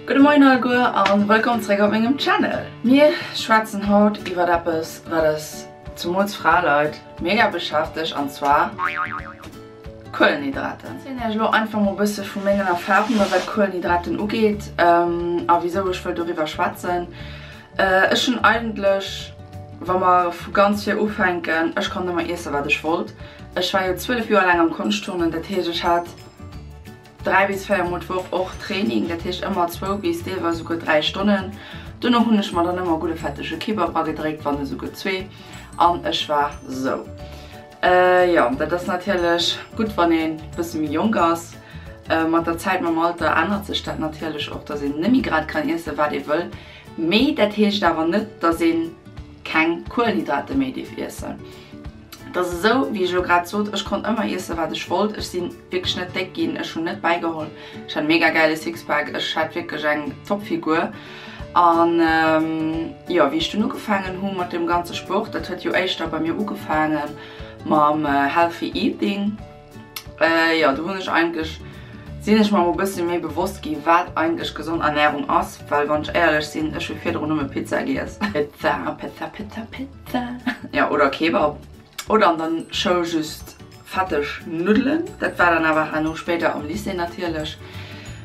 Gudde Moien alleguer an wëllkomm zréck op mengem Channel! Mir schwätzen haut iwwert eppes wat eis, zumools Fraleit, mega beschäftegt an zwar Kuelenhydraten. Ech erzielen iech elo einfach mol bësse vu mengen Erfahrungen wat Kuelenhydraten ugeet a wisou ech wëll doriwwer schwätzen. Ech hunn eigentlech, wa mer vu ganz vir ufänken, ech konnt ëmmer iessen wat ech wollt. Ech war jo 12 Joer laang am Konschtturnen, dat heescht ech hat 3 bis 4 mol d'Woch och Training, dat heescht ëmmer zwou bis deelweis esouguer 3 Stonnen. Dono hunn ech mer dann ëmmer gudde fettege Kebab ragedréckt, wann net esouguer zwee, an ech war sou. Jo, dat ass natierlech gutt wann een bësse méi jonk ass. Mat der Zäit, mam Alter ännert sech dat natierlech och, dass een net méi grad kann iessen wat ee wëll. Mee dat heescht awer net, dass ee keng Kuelenhydrate méi dierf iessen. Et ass esou, wéi ech elo grad sot, ech konnt ëmmer iessen, wat ech wollt. Ech si wierklech net déck ginn, ech hunn net bäigeholl. Ech hat e mega gäile Sixpack, ech hat wierklech eng top Figur. An jo, wéi ech dunn ugefaangen hu mat deem ganze Sport, dat huet jo éischter bei mir ugefaange mam Healthy Eating, Jo, do hunn ech eigentlech, sinn ech mer mol bësse méi bewosst gi wat eigentlech gesond Ernährung ass, well wann ech éierlech sinn, ech hu virdrun nëmme Pizza giess. Pizza, Pizza, Pizza, Pizza. Jo, oder Kebab oder an der Schoul just fetteg Nuddelen. Dat war dann awer herno spéider am Lycée natierlech,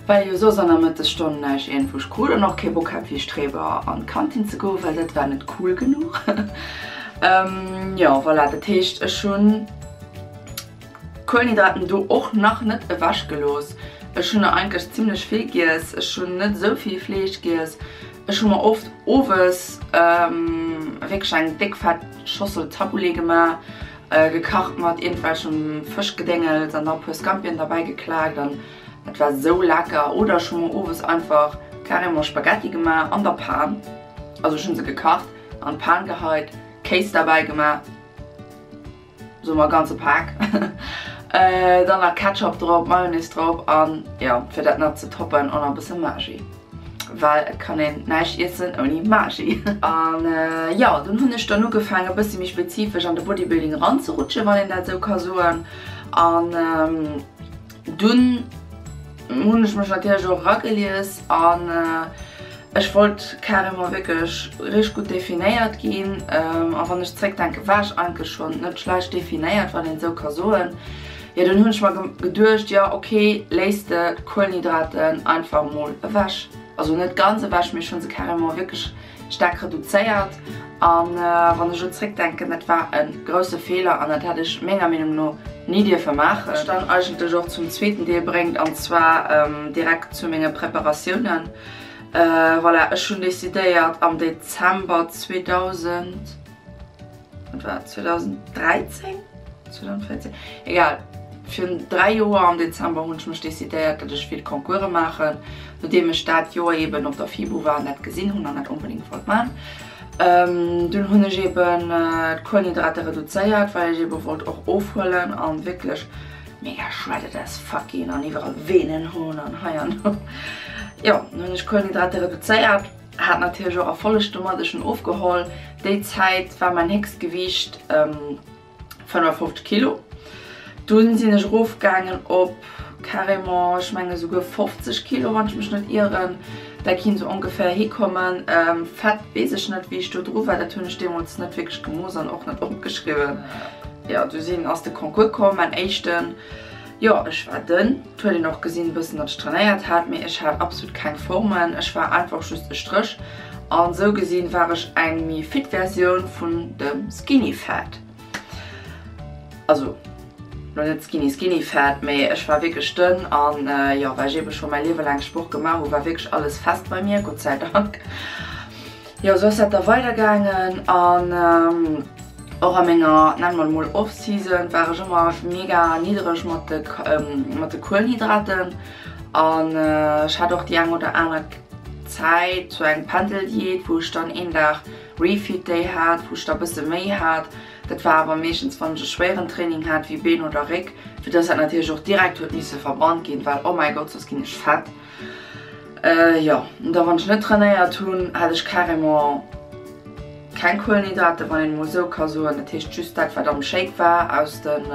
well jo soss an der Mëttesstonn näischt iergendwou ech krut an och kee Bock hat wéi Streber an d'Kantin ze goen, well dat war net cool genuch. Jo, voilà, dat heescht ech hunn. D'Kuelenhydraten do och nach net ewech gelooss. Ech hunn der eigentlech zimlech vill giess. Ech hunn net esou vill Fleesch giess. Ech hu mer oft owes wierklech eng déck fett Schossel Taboulé gemaach, gekacht mat iergendwelchem Fëschgedéngels an da e puer Scampien derbäi geklaakt an dat war esou lecker. Oder ech hu mer owes einfach carrément Spaghetti gemaach an der Pan. Also ech hu se gekacht, an d'Pan geheit, Kéis derbäi gemaach. Soe mer ganze Pak. Dann nach Ketchup drop, Mayonnaise drop an jo fir dat nach ze toppen och nach e bësse Maggi. Well et kann een näischt iessen ouni Maggi. An jo dunn hunn ech dann ugefaangen e bësse méi spezifesch an de Bodybuilding eranzerutschen, wann een dat esou ka soen. An dunn hunn ech mech natierlech och eragelies an Ech wollt carrément wierklech richteg gutt definéiert ginn. A wann ech zréckdenken, war ech eigentlech schonn net schlecht definéiert, wann een esou ka soen. Jo, dunn hunn ech mer geduecht, jo ok, léiss de d'Kuelenhydraten einfach mol ewech. Also net ganz ewech, mee ech hunn se carrément wierklech staark reduzéiert. An wann ech elo zréckdenken, dat war e grousse Feeler an dat hätt ech menger Meenung no ni dierfe maachen. Mech dann eigentlech och zum zweeten Deel bréngt, an zwar direkt zu menge Preparatiounen. Voilà, ech hunn decidéiert am Dezember 2000, wat war 2013? 2014? Egal, virun 3 Joer am Dezember hunn ech mech decidéiert, datt ech vill Concourse maachen, nodeem ech dat Joer eben op der FIBO war an dat gesinn hunn an dat onbedéngt wollt man. Dunn hunn ech eben d'Kuelenhydrater reduzéiert, well ech eben wollt och ofhuelen an wierklech mega shredded as fuck ginn an iwwerall Venen hunn an hei an do. Jo, dunn hunn ech Kuelenhydrater reduzéiert, hat natierlech och Erfolleg domat, ech hunn ofgeholl. Déi Zäit war mäin héchst Gewiicht 55 Kilo. Dunn sinn ech erofgaangen op carrément, ech menge souguer 50 Kilo, wann ech mech net ieren. Dat kinnt sou ongeféier hikommen. Fett weess ech net wéi ech do dru war, dat hunn ech deemools net wierklech gemooss an och net opgeschriwwen. Jo, du sinn ass de Concours komm, mäin éischten. Jo, ech war dënn, et huet een och gesinn e bëssen, datt ech trainéiert hat, mee ech hat absolut keng Formen, ech war einfach just e Stréch. An sou gesinn war ech eng méi fit Versioun vun dem Skinny Fat. Also lo net skinny skinny fat, mee ech war wierklech dënn an jo, well ech ebe scho mäi Liewe laang Sport gemaach hu war wierklech alles fest bei mir, Gott sei Dank. Jo, sou ass dat da weider gaangen an och a menger, nennen mer et mol Off-Season, war ech ëmmer mega niddereg mat de mat de Kuelenhydraten an ech hat och déi eng oder aner Zäit sou eng Pendeldiät, wou ech dann een Dag Refeed Day hat, wou ech da bësse méi hat. Dat war awer meeschtens wann ech e schwéieren Training hat, wéi Been oder Réck, fir dass dat natierlech och direkt huet misse verbrannt ginn, well oh mäi Gott, soss ginn ech fett. Jo, an da wann ech net trainéiert hunn, hat ech carrément keng Kuelenhydrate, wann een emol esou ka soen. Dat heescht just dat wat am Shake war, aus den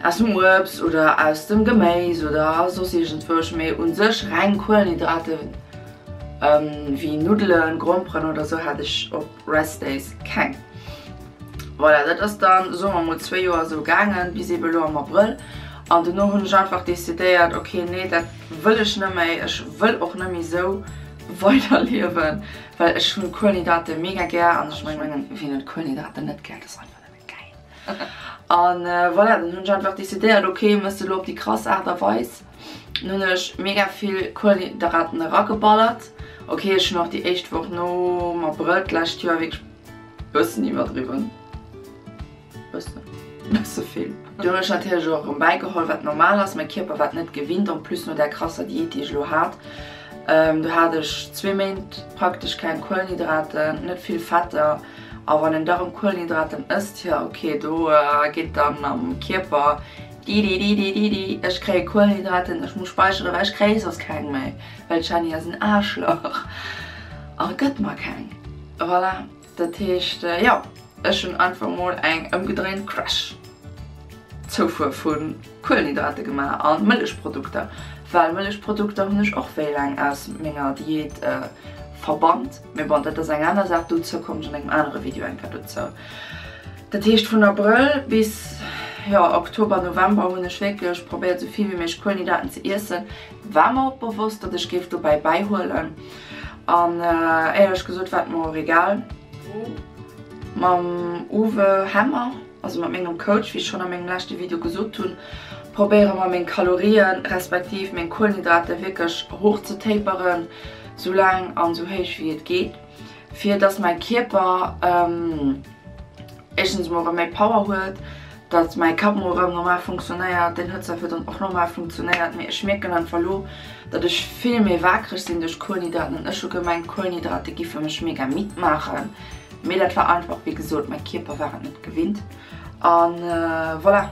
aus dem Uebst oder aus dem Geméis oder soss iergendwousch, mee u sech reng Kuelenhydrate. Wéi Nuddelen, Gromperen oder sou hat ech op Rest Days keng. Voilà, dat ass dann, soe mer mol, zwéi Joer esou gaangen, bis ebe lo am Abrëll. An dono hunn ech einfach decidéiert, ok, nee, dat wëll ech net méi, ech wëll och net méi esou weiderliewen, well ech hunn Kuelenhydrate mega gär an ech mengen, wien huet Kuelenhydraten net gär, dat ass einfach nëmme gäil. An voilà, dann hunn ech einfach decidéiert, ok, mëss de lo op déi krass Aart a Weis. Dann hunn ech mega vill Kuelenhydraten erageballert. Ok, ech hunn och déi éischt Woch nom Abrëll d'lescht Joer wierklech Bëssen iwwerdriwwen. Bëssen. Bësse vill. Do hunn ech natierlech och erëm bäigeholl, wat normal ass. Mäi Kierper war et net gewinnt, en plus no där krasser Diät, déi ech elo hat. Do hat ech zwee Méint praktesch keng Kuelenhydraten, net vill Fetter. A wann een da rëm Kuelenhydraten ësst, jo ok, do geet dann am Kierper didididididi, ech kréie Kuelenhydraten, ech muss speicheren, well ech kréie soss keng méi, well d'Jenny ass en Aarschlach a gëtt mer keng. Voilà, dat heescht, jo, ech hunn einfach mol eng ëmgedréint Crash Zoufuer vu Kuelenhydrate gemaach a Mëllechprodukter, well Mëllechprodukter hunn ech och wéi laang aus menger Diät verbannt. Mee bon, dat ass eng aner Saach, dozou kommen ech an engem anere Video eng Kéier dozou. Dat heescht vun Abrëll bis, jo, Oktober, November hunn ech wierklech probéiert esou vill wéi méiglech Kuelenhydraten ze iessen. War mer och bewosst, datt ech géif dobäi bäihuelen. An éierlech gesot war et mer och egal. Mam Uwe Hemmer, also mat mengem Coach, wéi ech schonn a mengem leschte Video gesot hunn, probéiere mer meng Kalorien, respektiv meng Kuelenhydrater wierklech hoch ze taperen, sou laang an sou héich wéi et geet, fir dass mäi Kierper éischtens emol erëm méi Power huet, datt mäi Kapp mol erëm normal funktionéiert, deen huet zwar virdrun och normal funktionéiert, mee ech mierken einfach elo, datt ech vill méi waakreg sinn duerch Kuelenhydraten an ech hu gemengt Kuelenhydrate giffe mech mega midd maachen, mee dat war einfach wéi gesot mäi Kierper war et net gewinnt an voilà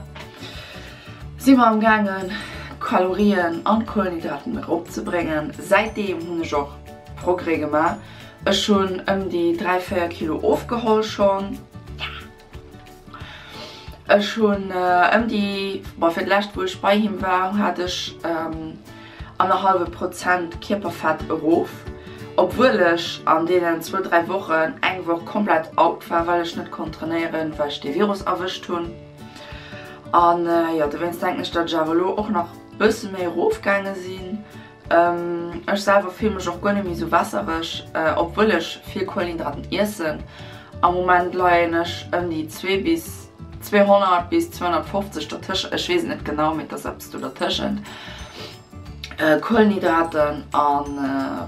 si mer am gaangen Kalorien an Kuelenhydraten erop ze bréngen. Säitdeem hunn ech och Progrès gemaach, ech hunn ëm déi 3, 4 Kilo ofgeholl schonn. Ech hunn ëm déi, bon fir d'lescht wou ech bei him war, hat ech annerhallwe Prozent Kierperfett erof, obwuel ech an deenen zwou, 3 Wochen eng Woch komplett out war, well ech net konnt trainéieren, well ech dee Virus erwëscht hunn. An jo, dowéinst denken ech, datt ech awer elo och nach bësse méi erofgaange sinn. Ech selwer fillen mech och guer net méi sou wässereg, obwuel ech vill Kuelenhydraten iessen. Am Moment leien ech ëm déi 2 bis 200 bis 250 dertëschent, ech weess et net genau, mee et ass eppes do dertëschent, Kuelenhydraten. An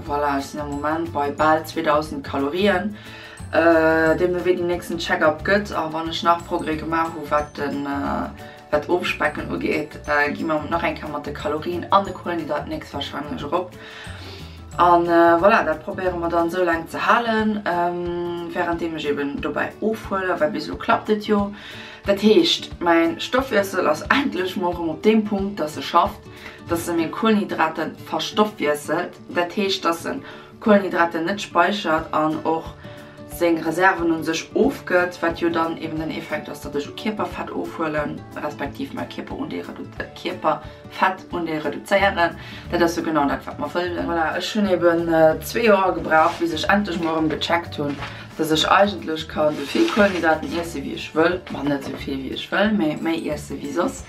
voilà, ech sinn am Moment bei bal 2000 Kalorien. Deemno wéi den nächsten Check-up gëtt a wann ech nach Progrès gemaach hu wat den. Wat Ofspecken ugeet, gi mer nach eng Kéier mat de Kalorien an de Kuelenhydraten héchstwahrscheinlech erop. An voilà, dat probéiere mer dann esou laang ze halen, währenddeem ech eben dobäi ofhuelen, well bis elo klappt et jo. Dat heescht, mäin Stoffwiessel ass endlech mol erëm op deem Punkt, dass e schafft, dass e meng Kuelenhydraten verstoffwiesselt. Dat heescht, dass en Kuelenhydraten net speichert an och seng Reserven un sech ofgëtt, wat jo dann eben den Effekt ass, datt ech u Kierperfett ofhuelen, respektiv mäi Kierperfettundeel reduzéieren. Dat ass jo genau dat, wat mer wëllen. Voilà, ech hunn eben zwee Joer gebraucht, bis ech endlech mol erëm gecheckt hunn, datt ech eigentlech kann esou vill Kuelenhydraten iesse wéi ech wëll, ma net esou vill wéi ech wëll, mee méi iesse wéi soss,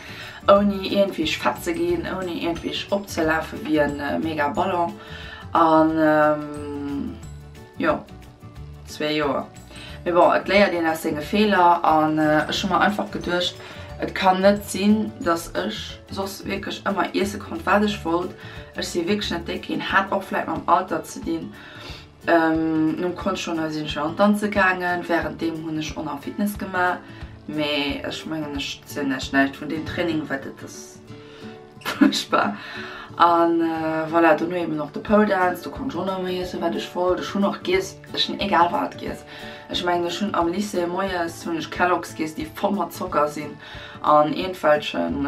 ouni iergendwéi fett ze ginn, ouni iergendwéi opzelafe wéi e mega Ballon. An jo, zwee Joer. Mee bon, et léiert een aus senge Feeler an ech hu mer einfach geduecht, et kann net sinn, dass ech soss wierklech ëmmer iesse konnt, wat ech wollt. Ech si wierklech net déck ginn, hat och vläit mam Alter ze dinn. Nom Konschtjournal sinn ech jo an d'Danze gaangen, wärenddeem hunn ech och nach Fitness gemaach. Mee ech mengen, ech zielen iech näischt vun deem Training, well dat ass. Fuerchtbar. An voilà, dono eben och de Pole Dance, do konnt ech och nach ëmmer iessen, wat ech wollt. Ech hunn och giess, ech hunn egal wat giess. Ech mengen, ech hunn am Lycée moies hunn ech Kellogg's giess, déi voll mat Zocker sinn an iergendwelchen,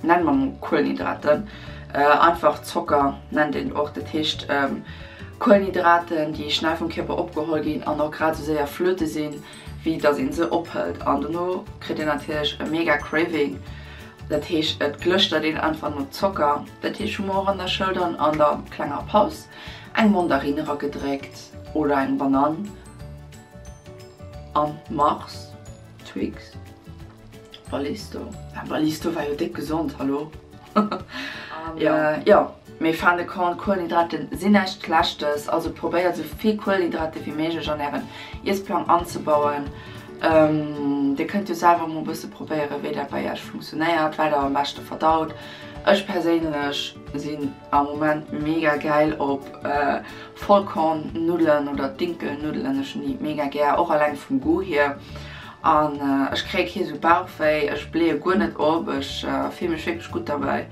nennen mer mol Kuelenhydraten, einfach Zocker nennt een et och, dat heescht Kuelenhydraten, déi schnell vum Kierper opgeholl ginn an och grad esou séier flöte sinn. wéi dass een se ophëlt an dono kritt een natierlech e mega Craving. Dat heescht et glëschtert een einfach no Zocker. Dat heescht hu mer och an der Schoul dann an der klenger Paus eng Mandarine eragedréckt oder eng Banann an Mars, Twix. Ballisto, ah Ballisto war jo déck gesond, hallo? Jo, mee fin de compte, Kuelenhydraten sinn näischt Schlechtes, also probéiert esou vill Kuelenhydrate wéi méiglech an ären Iessplang anzebauen. Dir kënnt jo selwer mol e bësse probéieren, wéi dat bei iech funktionéiert, wat der am beschte verdaut. Ech perséinlech sinn am Moment mega gäil op Vollkornnuddelen oder Dinkelnuddelen, ech hunn déi mega gär, och alleng vum Goût hier. An ech kréie kee sou Bauchwéi, ech bléie guer net op, ech fill mech wierklech gutt derbäi.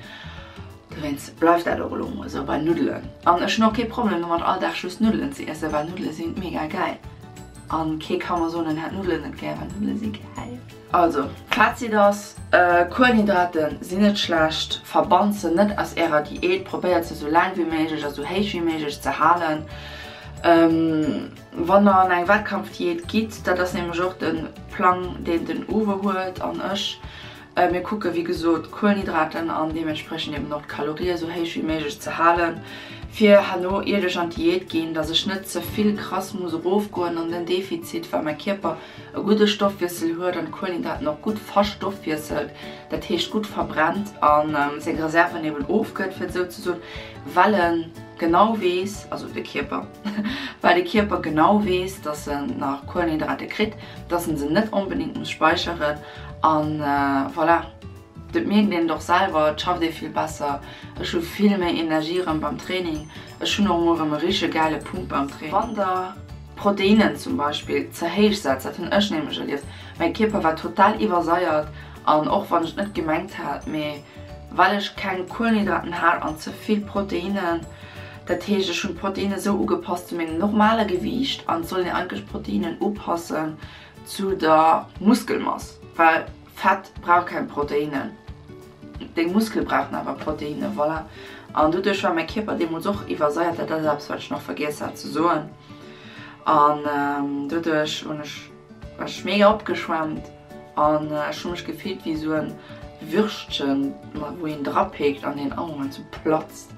Dowéinst bleift dat och elo mol esou bei Nuddelen. An ech hunn och kee Problem domat all Dag just Nuddelen ze iessen, well Nuddele sinn mega gäil. An kee ka mer soen en hätt Nuddelen net gär, well Nuddele si gäil. Also, Fazit ass, Kuelenhydraten sinn net schlecht, verbannt se net aus ärer Diät, probéiert se sou laang wéi méiglech a sou héich wéi méiglech ze halen. Wann der an eng Wettkampfdiät gitt, dat ass nämlech och de Plang deen den Uwe huet an ech, mir kucke wéi gesot d'Kuelenhydraten an deementspriechend eben och d'Kalorie esou héich wéi méiglech ze halen, fir herno iert ech an d'Diät ginn, dass ech net ze vill krass muss erofgoen an den Defizit, well mäi Kierper e gudde Stoffwiessel huet an d'Kuelenhydraten och gutt verstoffwiesselt, dat heescht gutt verbrennt a seng Reserven eben ofgëtt, fir et esou ze soen, well en genau weess, also de Kierper. Well de Kierper genau weess, dass en nach Kuelenhydrate kritt, dass en se net onbedéngt muss speicheren an voilà. Dat mierkt een et och selwer, et schafft ee vill besser, ech hu vill méi Energie erëm beim Training, ech hunn och mol erëm e richtege gäile Pump beim Training. Wann der Proteinnen zum Beispill ze héich setzt, dat hunn ech nämlech erlieft, mäi Kierper war total iwwersaiert an och wann ech et net gemengt hat, mee well ech keng Kuelenhydraten hat an ze vill Proteinnen, Dat heescht ech hunn d'Proteinen esou ugepasst zu mengem normale Gewiicht an et soll een eigentlech d'Proteinen upassen zu der Muskelmass, well Fett brauch keng Proteinen, deng Muskele brauchen awer Proteinen, voilà. An doduerch war mäi Kierper deemools och iwwersaiert, dat ass eppes wat ech nach vergiess hat ze soen an doduerch hunn ech war ech mega opgeschwemmt an ech hu mech gefillt wéi esou en Würschtchen wou een drapéckt an deen am Moment sou platzt.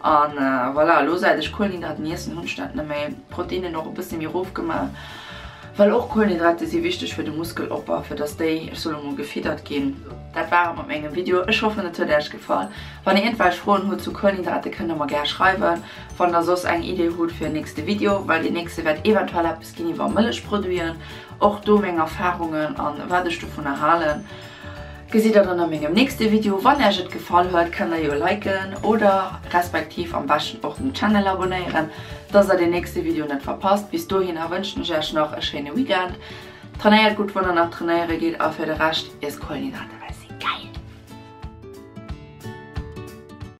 An voilà, elo säit ech Kuelenhydraten iessen hunn ech dat net méi. Proteinen och e bësse méi erof gemaach, well och Kuelenhydrate si wichteg fir de Muskelopbau, fir dass déi, ech soe lo mol, gefiddert ginn. Dat war et mat mengem Video. Ech hoffen et huet Äech gefall. Wann dir iergendwelch Froen hutt zu Kuelenhydrate kënnt der mer gär schreiwen. Wann der soss eng Idee hutt fir en nächste Video, well deen nächste wäert eventuell eppes ginn iwwer Mëllechproduiten, och do meng Erfahrungen an wat ech dovunner halen. Gesitt der dann a mengem nächste Video. Wann äech et gefall huet kennt der jo liken oder respektiv am beschten och den Channel abonéieren, dass der den nächste Video net verpasst. Bis dohinner wënschen ech äech nach e schéine Weekend. Trainéiert gutt wann der nach trainéiere gitt a fir de Rescht iesst Kohlenhydrater.